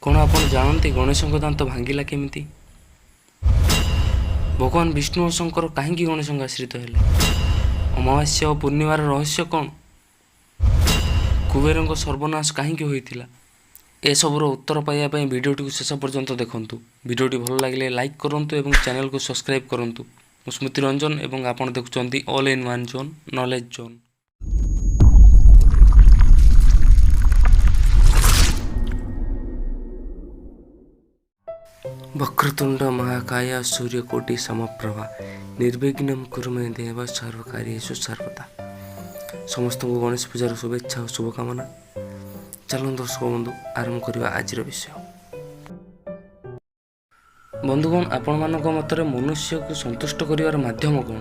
କ'ଣ ଆପଣ ଜାଣନ୍ତି ଗଣେଶଙ୍କ ଦାନ୍ତ ଭାଙ୍ଗିଲା କେମିତି? ଭଗବାନ ବିଷ୍ଣୁ ଓ ଶଙ୍କର କାହିଁକି ଗଣେଶଙ୍କ ଆଶ୍ରିତ ହେଲେ? ଅମାବାସ୍ୟା ଓ ପୂର୍ଣ୍ଣିମାର ରହସ୍ୟ କ'ଣ? କୁବେରଙ୍କ ସର୍ବନାଶ କାହିଁକି ହୋଇଥିଲା? ଏସବୁର ଉତ୍ତର ପାଇବା ପାଇଁ ଭିଡ଼ିଓଟିକୁ ଶେଷ ପର୍ଯ୍ୟନ୍ତ ଦେଖନ୍ତୁ। ଭିଡ଼ିଓଟି ଭଲ ଲାଗିଲେ ଲାଇକ୍ କରନ୍ତୁ ଏବଂ ଚ୍ୟାନେଲକୁ ସବସ୍କ୍ରାଇବ୍ କରନ୍ତୁ। ମୁଁ ସ୍ମୃତି ରଞ୍ଜନ ଏବଂ ଆପଣ ଦେଖୁଛନ୍ତି all in one zone, knowledge zone. Vakratunda ମହାକାୟ ସୂର୍ଯ୍ୟକୋଟି ସମପ୍ରଭା, ନିର୍ବିଘ୍ନಂ କୁରୁ ମେ ଦେବ ସର୍ବକାର୍ୟେଷୁ ସର୍ବଦା। ସମସ୍ତଙ୍କୁ ଗଣେଶ ପୂଜାର ଶୁଭେଚ୍ଛା ଓ ଶୁଭକାମନା। ଚାଲନ୍ତୁ ଦର୍ଶକ ବନ୍ଧୁ, ଆରମ୍ଭ କରିବା ଆଜିର ବିଷୟ। ବନ୍ଧୁଗଣ, ଆପଣମାନଙ୍କ ମତରେ ମନୁଷ୍ୟକୁ ସନ୍ତୁଷ୍ଟ କରିବାର ମାଧ୍ୟମ କ'ଣ?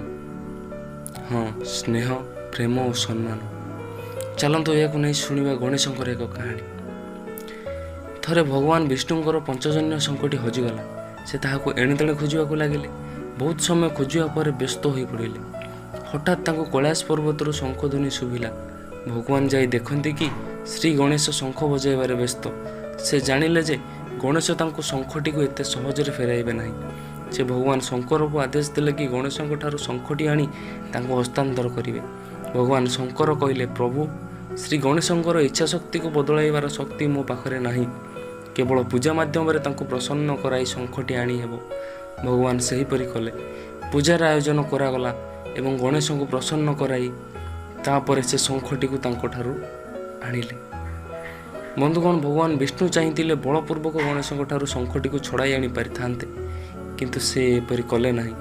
ହଁ, ସ୍ନେହ, ପ୍ରେମ ଓ ସମ୍ମାନ। ଚାଲନ୍ତୁ ଏହାକୁ ନେଇ ଶୁଣିବା ଗଣେଶଙ୍କର ଏକ କାହାଣୀ। ଥରେ ଭଗବାନ ବିଷ୍ଣୁଙ୍କର ପଞ୍ଚଜନ୍ୟ ଶଙ୍ଖଟି ହଜିଗଲା। ସେ ତାହାକୁ ଏଣେତେଣେ ଖୋଜିବାକୁ ଲାଗିଲେ। ବହୁତ ସମୟ ଖୋଜିବା ପରେ ବ୍ୟସ୍ତ ହୋଇପଡ଼ିଲେ। ହଠାତ୍ ତାଙ୍କୁ କୈଳାସ ପର୍ବତରୁ ଶଙ୍ଖ ଧ୍ୱନି ଶୁଭିଲା। ଭଗବାନ ଯାଇ ଦେଖନ୍ତି କି ଶ୍ରୀ ଗଣେଶ ଶଙ୍ଖ ବଜାଇବାରେ ବ୍ୟସ୍ତ। ସେ ଜାଣିଲେ ଯେ ଗଣେଶ ତାଙ୍କୁ ଶଙ୍ଖଟିକୁ ଏତେ ସହଜରେ ଫେରାଇବେ ନାହିଁ। ସେ ଭଗବାନ ଶଙ୍କରକୁ ଆଦେଶ ଦେଲେ କି ଗଣେଶଙ୍କ ଠାରୁ ଶଙ୍ଖଟି ଆଣି ତାଙ୍କୁ ହସ୍ତାନ୍ତର କରିବେ। ଭଗବାନ ଶଙ୍କର କହିଲେ, ପ୍ରଭୁ, ଶ୍ରୀ ଗଣେଶଙ୍କର ଇଚ୍ଛାଶକ୍ତିକୁ ବଦଳାଇବାର ଶକ୍ତି ମୋ ପାଖରେ ନାହିଁ। କେବଳ ପୂଜା ମାଧ୍ୟମରେ ତାଙ୍କୁ ପ୍ରସନ୍ନ କରାଇ ଶଙ୍ଖଟି ଆଣି ହେବ। ଭଗବାନ ସେହିପରି କଲେ। ପୂଜାର ଆୟୋଜନ କରାଗଲା ଏବଂ ଗଣେଶଙ୍କୁ ପ୍ରସନ୍ନ କରାଇ ତାପରେ ସେ ଶଙ୍ଖଟିକୁ ତାଙ୍କଠାରୁ ଆଣିଲେ। ବନ୍ଧୁଗଣ, ଭଗବାନ ବିଷ୍ଣୁ ଚାହିଁଥିଲେ ବଳପୂର୍ବକ ଗଣେଶଙ୍କ ଠାରୁ ଶଙ୍ଖଟିକୁ ଛଡ଼ାଇ ଆଣି ପାରିଥାନ୍ତେ, କିନ୍ତୁ ସେ ଏପରି କଲେ ନାହିଁ।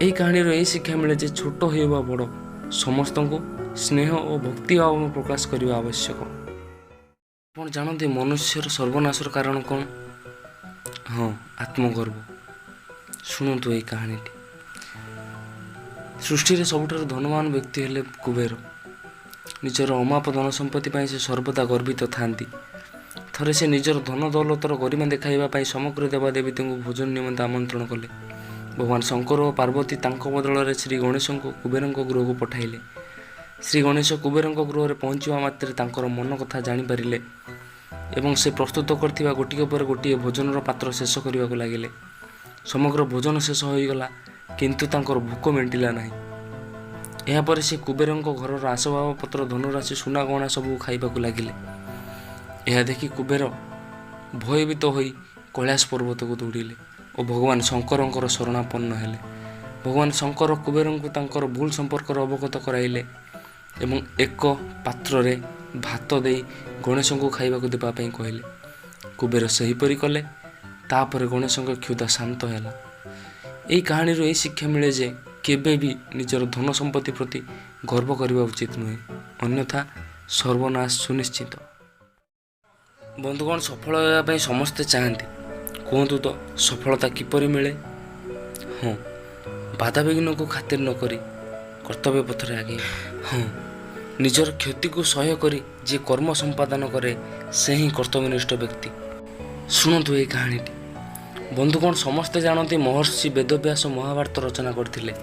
ଏହି କାହାଣୀର ଏହି ଶିକ୍ଷା ମିଳେ ଯେ ଛୋଟ ହେଉ ବା ବଡ଼, ସମସ୍ତଙ୍କୁ ସ୍ନେହ ଓ ଭକ୍ତିଭାବ ପ୍ରକାଶ କରିବା ଆବଶ୍ୟକ। ଆପଣ ଜାଣନ୍ତି ମନୁଷ୍ୟର ସର୍ବନାଶର କାରଣ କ'ଣ? ହଁ, ଆତ୍ମଗର୍ବ। ଶୁଣନ୍ତୁ ଏହି କାହାଣୀଟି। ସୃଷ୍ଟିରେ ସବୁଠାରୁ ଧନବାନ ବ୍ୟକ୍ତି ହେଲେ କୁବେର। ନିଜର ଅମାପ ଧନ ସମ୍ପତ୍ତି ପାଇଁ ସେ ସର୍ବଦା ଗର୍ବିତ ଥାନ୍ତି। ଥରେ ସେ ନିଜର ଧନ ଦୌଲତର ଗରିମା ଦେଖାଇବା ପାଇଁ ସମଗ୍ର ଦେବାଦେବୀଙ୍କୁ ଭୋଜନ ନିମନ୍ତେ ଆମନ୍ତ୍ରଣ କଲେ। ଭଗବାନ ଶଙ୍କର ଓ ପାର୍ବତୀ ତାଙ୍କ ବଦଳରେ ଶ୍ରୀ ଗଣେଶଙ୍କୁ କୁବେରଙ୍କ ଗୃହକୁ ପଠାଇଲେ। ଶ୍ରୀ ଗଣେଶ କୁବେରଙ୍କ ଗୃହରେ ପହଞ୍ଚିବା ମାତ୍ରେ ତାଙ୍କର ମନ କଥା ଜାଣିପାରିଲେ ଏବଂ ସେ ପ୍ରସ୍ତୁତ କରିଥିବା ଗୋଟିକ ପରେ ଗୋଟିଏ ଭୋଜନର ପାତ୍ର ଶେଷ କରିବାକୁ ଲାଗିଲେ। ସମଗ୍ର ଭୋଜନ ଶେଷ ହୋଇଗଲା, କିନ୍ତୁ ତାଙ୍କର ଭୋକ ମେଣ୍ଟିଲା ନାହିଁ। ଏହାପରେ ସେ କୁବେରଙ୍କ ଘରର ଆସବାବପତ୍ର, ଧନରାଶି, ସୁନା ଗହଣା ସବୁ ଖାଇବାକୁ ଲାଗିଲେ। ଏହା ଦେଖି କୁବେର ଭୟଭୀତ ହୋଇ କୈଳାସ ପର୍ବତକୁ ଦୌଡ଼ିଲେ ଓ ଭଗବାନ ଶଙ୍କରଙ୍କର ଶରଣାପନ୍ନ ହେଲେ। ଭଗବାନ ଶଙ୍କର କୁବେରଙ୍କୁ ତାଙ୍କର ଭୁଲ ସମ୍ପର୍କରେ ଅବଗତ କରାଇଲେ ଏବଂ ଏକ ପାତ୍ରରେ ଭାତ ଦେଇ ଗଣେଶଙ୍କୁ ଖାଇବାକୁ ଦେବା ପାଇଁ କହିଲେ। କୁବେର ସେହିପରି କଲେ। ତାପରେ ଗଣେଶଙ୍କ କ୍ଷୁଧା ଶାନ୍ତ ହେଲା। ଏହି କାହାଣୀରୁ ଏହି ଶିକ୍ଷା ମିଳେ ଯେ କେବେ ବି ନିଜର ଧନ ସମ୍ପତ୍ତି ପ୍ରତି ଗର୍ବ କରିବା ଉଚିତ ନୁହେଁ, ଅନ୍ୟଥା ସର୍ବନାଶ ସୁନିଶ୍ଚିତ। ବନ୍ଧୁଗଣ, ସଫଳ ହେବା ପାଇଁ ସମସ୍ତେ ଚାହାନ୍ତି। କୁହନ୍ତୁ ତ, ସଫଳତା କିପରି ମିଳେ? ହଁ, ବାଧାବିଘ୍ନକୁ ଖାତିର ନକରି କର୍ତ୍ତବ୍ୟ ପଥରେ ଆଗେଇ, ହଁ, ନିଜର କ୍ଷତିକୁ ସହ୍ୟ କରି ଯିଏ କର୍ମ ସମ୍ପାଦନ କରେ, ସେ ହିଁ କର୍ତ୍ତବ୍ୟନିଷ୍ଠ ବ୍ୟକ୍ତି। ଶୁଣନ୍ତୁ ଏହି କାହାଣୀଟି। ବନ୍ଧୁଗଣ, ସମସ୍ତେ ଜାଣନ୍ତି ମହର୍ଷି ବେଦବ୍ୟାସ ମହାଭାରତ ରଚନା କରିଥିଲେ।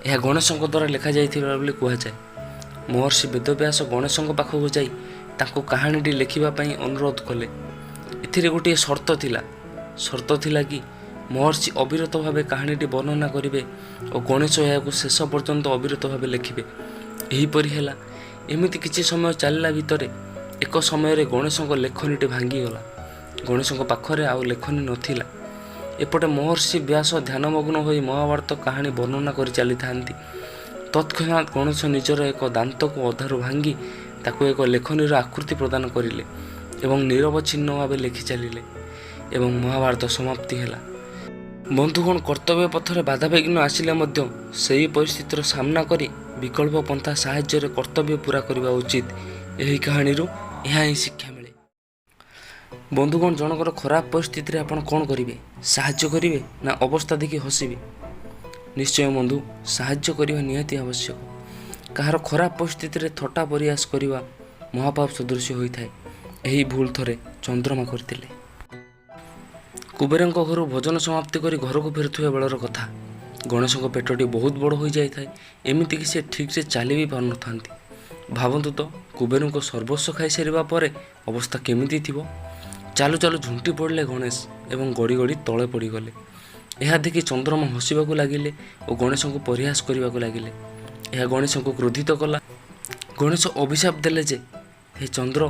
ଏହା ଗଣେଶଙ୍କ ଦ୍ୱାରା ଲେଖାଯାଇଥିଲା ବୋଲି କୁହାଯାଏ। ମହର୍ଷି ବେଦବ୍ୟାସ ଗଣେଶଙ୍କ ପାଖକୁ ଯାଇ ତାଙ୍କୁ କାହାଣୀଟି ଲେଖିବା ପାଇଁ ଅନୁରୋଧ କଲେ। ଏଥିରେ ଗୋଟିଏ ସର୍ତ୍ତ ଥିଲା। ସର୍ତ୍ତ ଥିଲା କି ମହର୍ଷି ଅବିରତ ଭାବେ କାହାଣୀଟି ବର୍ଣ୍ଣନା କରିବେ ଓ ଗଣେଶ ଏହାକୁ ଶେଷ ପର୍ଯ୍ୟନ୍ତ ଅବିରତ ଭାବେ ଲେଖିବେ। ଏହିପରି ହେଲା। ଏମିତି କିଛି ସମୟ ଚାଲିଲା ଭିତରେ ଏକ ସମୟରେ ଗଣେଶଙ୍କ ଲେଖନୀଟି ଭାଙ୍ଗିଗଲା। ଗଣେଶଙ୍କ ପାଖରେ ଆଉ ଲେଖନୀ ନଥିଲା। ଏପଟେ ମହର୍ଷି ବ୍ୟାସ ଧ୍ୟାନମଗ୍ନ ହୋଇ ମହାଭାରତ କାହାଣୀ ବର୍ଣ୍ଣନା କରି ଚାଲିଥାନ୍ତି। ତତ୍କ୍ଷଣାତ୍ ଗଣେଶ ନିଜର ଏକ ଦାନ୍ତକୁ ଅଧାରୁ ଭାଙ୍ଗି ତାକୁ ଏକ ଲେଖନୀର ଆକୃତି ପ୍ରଦାନ କରିଲେ ଏବଂ ନିରବଚ୍ଛିନ୍ନ ଭାବେ ଲେଖି ଚାଲିଲେ ଏବଂ ମହାଭାରତ ସମାପ୍ତି ହେଲା। ବନ୍ଧୁଗଣ, କର୍ତ୍ତବ୍ୟ ପଥରେ ବାଧାବିଘ୍ନ ଆସିଲେ ମଧ୍ୟ ସେହି ପରିସ୍ଥିତିର ସାମ୍ନା କରି ବିକଳ୍ପ ପନ୍ଥା ସାହାଯ୍ୟରେ କର୍ତ୍ତବ୍ୟ ପୂରା କରିବା ଉଚିତ। ଏହି କାହାଣୀରୁ ଏହା ହିଁ ଶିକ୍ଷା ମିଳେ। ବନ୍ଧୁଗଣ, ଜଣଙ୍କର ଖରାପ ପରିସ୍ଥିତିରେ ଆପଣ କ'ଣ କରିବେ? ସାହାଯ୍ୟ କରିବେ ନା ଅବସ୍ଥା ଦେଖି ହସିବେ? ନିଶ୍ଚୟ ବନ୍ଧୁ, ସାହାଯ୍ୟ କରିବା ନିହାତି ଆବଶ୍ୟକ। କାହାର ଖରାପ ପରିସ୍ଥିତିରେ ଥଟ୍ଟା ପରିହାସ କରିବା ମହାପାପ ସଦୃଶ୍ୟ ହୋଇଥାଏ। ଏହି ଭୁଲ ଥରେ ଚନ୍ଦ୍ରମା କରିଥିଲେ। କୁବେରଙ୍କ ଘରୁ ଭୋଜନ ସମାପ୍ତି କରି ଘରକୁ ଫେରୁଥିବା ବେଳର କଥା। ଗଣେଶଙ୍କ ପେଟଟି ବହୁତ ବଡ଼ ହୋଇଯାଇଥାଏ, ଏମିତିକି ସେ ଠିକ୍ସେ ଚାଲି ବି ପାରୁନଥାନ୍ତି। ଭାବନ୍ତୁ ତ, କୁବେରଙ୍କ ସର୍ବସ୍ୱ ଖାଇସାରିବା ପରେ ଅବସ୍ଥା କେମିତି ଥିବ। ଚାଲୁ ଚାଲୁ ଝୁଣ୍ଟି ପଡ଼ିଲେ ଗଣେଶ ଏବଂ ଗଡ଼ି ଗଡ଼ି ତଳେ ପଡ଼ିଗଲେ। ଏହା ଦେଖି ଚନ୍ଦ୍ରମା ହସିବାକୁ ଲାଗିଲେ ଓ ଗଣେଶଙ୍କୁ ପରିହାସ କରିବାକୁ ଲାଗିଲେ। ଏହା ଗଣେଶଙ୍କୁ କ୍ରୋଧିତ କଲା। ଗଣେଶ ଅଭିଶାପ ଦେଲେ ଯେ, ହେ ଚନ୍ଦ୍ର,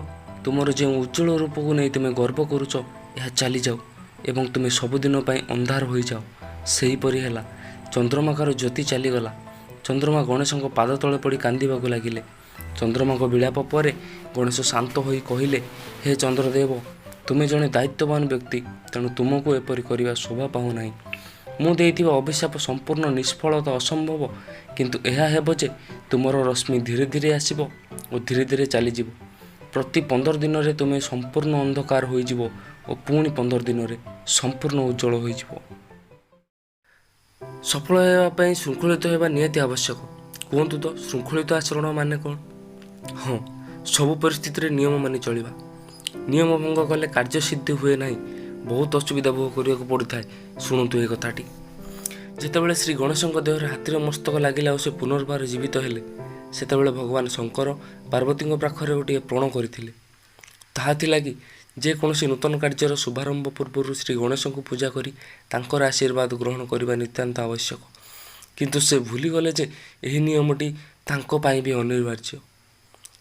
ତୁମର ଯେଉଁ ଉଜ୍ଜଳ ରୂପକୁ ନେଇ ତୁମେ ଗର୍ବ କରୁଛ, ଏହା ଚାଲିଯାଉ ଏବଂ ତୁମେ ସବୁଦିନ ପାଇଁ ଅନ୍ଧାର ହୋଇଯାଅ। ସେହିପରି ହେଲା। ଚନ୍ଦ୍ରମାଙ୍କର ଜ୍ୟୋତି ଚାଲିଗଲା। ଚନ୍ଦ୍ରମା ଗଣେଶଙ୍କ ପାଦ ତଳେ ପଡ଼ି କାନ୍ଦିବାକୁ ଲାଗିଲେ। ଚନ୍ଦ୍ରମାଙ୍କ ବିଳାପ ପରେ ଗଣେଶ ଶାନ୍ତ ହୋଇ କହିଲେ, ହେ ଚନ୍ଦ୍ରଦେବ, ତୁମେ ଜଣେ ଦାୟିତ୍ୱବାନ ବ୍ୟକ୍ତି, ତେଣୁ ତୁମକୁ ଏପରି କରିବା ଶୋଭା ପାଉନାହିଁ। ମୁଁ ଦେଇଥିବା ଅଭିଶାପ ସମ୍ପୂର୍ଣ୍ଣ ନିଷ୍ଫଳ ତ ଅସମ୍ଭବ, କିନ୍ତୁ ଏହା ହେବ ଯେ ତୁମର ରଶ୍ମି ଧୀରେ ଧୀରେ ଆସିବ ଓ ଧୀରେ ଧୀରେ ଚାଲିଯିବ। ପ୍ରତି 15 ଦିନରେ ତୁମେ ସମ୍ପୂର୍ଣ୍ଣ ଅନ୍ଧକାର ହୋଇଯିବ ଓ ପୁଣି 15 ଦିନରେ ସମ୍ପୂର୍ଣ୍ଣ ଉଜ୍ଜଳ ହୋଇଯିବ। ସଫଳ ହେବା ପାଇଁ ଶୃଙ୍ଖଳିତ ହେବା ନିହାତି ଆବଶ୍ୟକ। କୁହନ୍ତୁ ତ, ଶୃଙ୍ଖଳିତ ଆଚରଣ ମାନେ କ'ଣ? ହଁ, ସବୁ ପରିସ୍ଥିତିରେ ନିୟମ ମାନି ଚଳିବା। ନିୟମ ଭଙ୍ଗ କଲେ କାର୍ଯ୍ୟସିଦ୍ଧି ହୁଏ ନାହିଁ, ବହୁତ ଅସୁବିଧା ଭୋଗ କରିବାକୁ ପଡ଼ିଥାଏ। ଶୁଣନ୍ତୁ ଏ କଥାଟି। ଯେତେବେଳେ ଶ୍ରୀ ଗଣେଶଙ୍କ ଦେହରେ ହାତୀର ମସ୍ତକ ଲାଗିଲା ଓ ସେ ପୁନର୍ବାର ଜୀବିତ ହେଲେ, ସେତେବେଳେ ଭଗବାନ ଶଙ୍କର ପାର୍ବତୀଙ୍କ ପାଖରେ ଗୋଟିଏ ପ୍ରଣ କରିଥିଲେ। ତାହା ଥିଲା କି ଯେକୌଣସି ନୂତନ କାର୍ଯ୍ୟର ଶୁଭାରମ୍ଭ ପୂର୍ବରୁ ଶ୍ରୀ ଗଣେଶଙ୍କୁ ପୂଜା କରି ତାଙ୍କର ଆଶୀର୍ବାଦ ଗ୍ରହଣ କରିବା ନିତାନ୍ତ ଆବଶ୍ୟକ। କିନ୍ତୁ ସେ ଭୁଲିଗଲେ ଯେ ଏହି ନିୟମଟି ତାଙ୍କ ପାଇଁ ବି ଅନିବାର୍ଯ୍ୟ।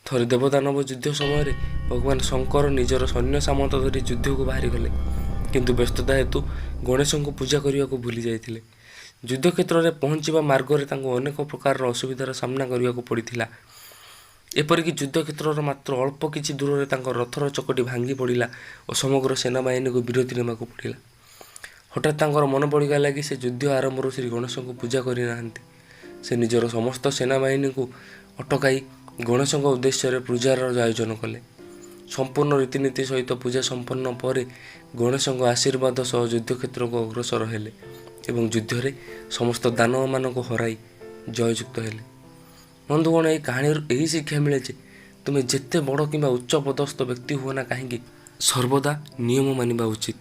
ଥରେ ଦେବଦାନବ ଯୁଦ୍ଧ ସମୟରେ ଭଗବାନ ଶଙ୍କର ନିଜର ସୈନ୍ୟ ସାମନ୍ତ ଧରି ଯୁଦ୍ଧକୁ ବାହାରିଗଲେ, କିନ୍ତୁ ବ୍ୟସ୍ତତା ହେତୁ ଗଣେଶଙ୍କୁ ପୂଜା କରିବାକୁ ଭୁଲି ଯାଇଥିଲେ। ଯୁଦ୍ଧକ୍ଷେତ୍ରରେ ପହଞ୍ଚିବା ମାର୍ଗରେ ତାଙ୍କୁ ଅନେକ ପ୍ରକାରର ଅସୁବିଧାର ସାମ୍ନା କରିବାକୁ ପଡ଼ିଥିଲା। ଏପରିକି ଯୁଦ୍ଧକ୍ଷେତ୍ରର ମାତ୍ର ଅଳ୍ପ କିଛି ଦୂରରେ ତାଙ୍କ ରଥର ଚକଟି ଭାଙ୍ଗି ପଡ଼ିଲା ଓ ସମଗ୍ର ସେନାବାହିନୀକୁ ବିରତି ନେବାକୁ ପଡ଼ିଲା। ହଠାତ୍ ତାଙ୍କର ମନେ ପଡ଼ିଗଲା କି ସେ ଯୁଦ୍ଧ ଆରମ୍ଭରୁ ଶ୍ରୀ ଗଣେଶଙ୍କୁ ପୂଜା କରିନାହାନ୍ତି। ସେ ନିଜର ସମସ୍ତ ସେନାବାହିନୀକୁ ଅଟକାଇ ଗଣେଶଙ୍କ ଉଦ୍ଦେଶ୍ୟରେ ପୂଜାର ଆୟୋଜନ କଲେ। ସମ୍ପୂର୍ଣ୍ଣ ରୀତିନୀତି ସହିତ ପୂଜା ସମ୍ପନ୍ନ ପରେ ଗଣେଶଙ୍କ ଆଶୀର୍ବାଦ ସହ ଯୁଦ୍ଧକ୍ଷେତ୍ରକୁ ଅଗ୍ରସର ହେଲେ ଏବଂ ଯୁଦ୍ଧରେ ସମସ୍ତ ଦାନବମାନଙ୍କୁ ହରାଇ ଜୟଯୁକ୍ତ ହେଲେ। ବନ୍ଧୁଗଣ, ଏହି କାହାଣୀରୁ ଏହି ଶିକ୍ଷା ମିଳେ ଯେ ତୁମେ ଯେତେ ବଡ଼ କିମ୍ବା ଉଚ୍ଚ ପଦସ୍ଥ ବ୍ୟକ୍ତି ହୁଅ ନା କାହିଁକି, ସର୍ବଦା ନିୟମ ମାନିବା ଉଚିତ,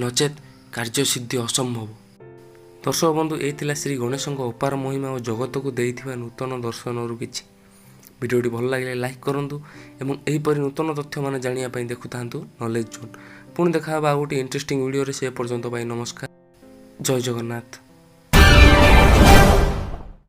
ନଚେତ୍ କାର୍ଯ୍ୟସିଦ୍ଧି ଅସମ୍ଭବ। ଦର୍ଶକ ବନ୍ଧୁ, ଏହି ଥିଲା ଶ୍ରୀ ଗଣେଶଙ୍କ ଅପାର ମହିମା ଓ ଜଗତକୁ ଦେଇଥିବା ନୂତନ ଦର୍ଶନରୁ କିଛି। ଭିଡ଼ିଓଟି ଭଲ ଲାଗିଲେ ଲାଇକ୍ କରନ୍ତୁ ଏବଂ ଏହିପରି ନୂତନ ତଥ୍ୟମାନ ଜାଣିବା ପାଇଁ ଦେଖୁଥାନ୍ତୁ ନଲେଜ ଜୋନ୍। ପୁଣି ଦେଖା ହେବ ଆଉ ଗୋଟିଏ ଇଣ୍ଟରେଷ୍ଟିଂ ଭିଡ଼ିଓରେ। ସେ ପର୍ଯ୍ୟନ୍ତ ପାଇଁ ନମସ୍କାର, ଜୟ ଜଗନ୍ନାଥ।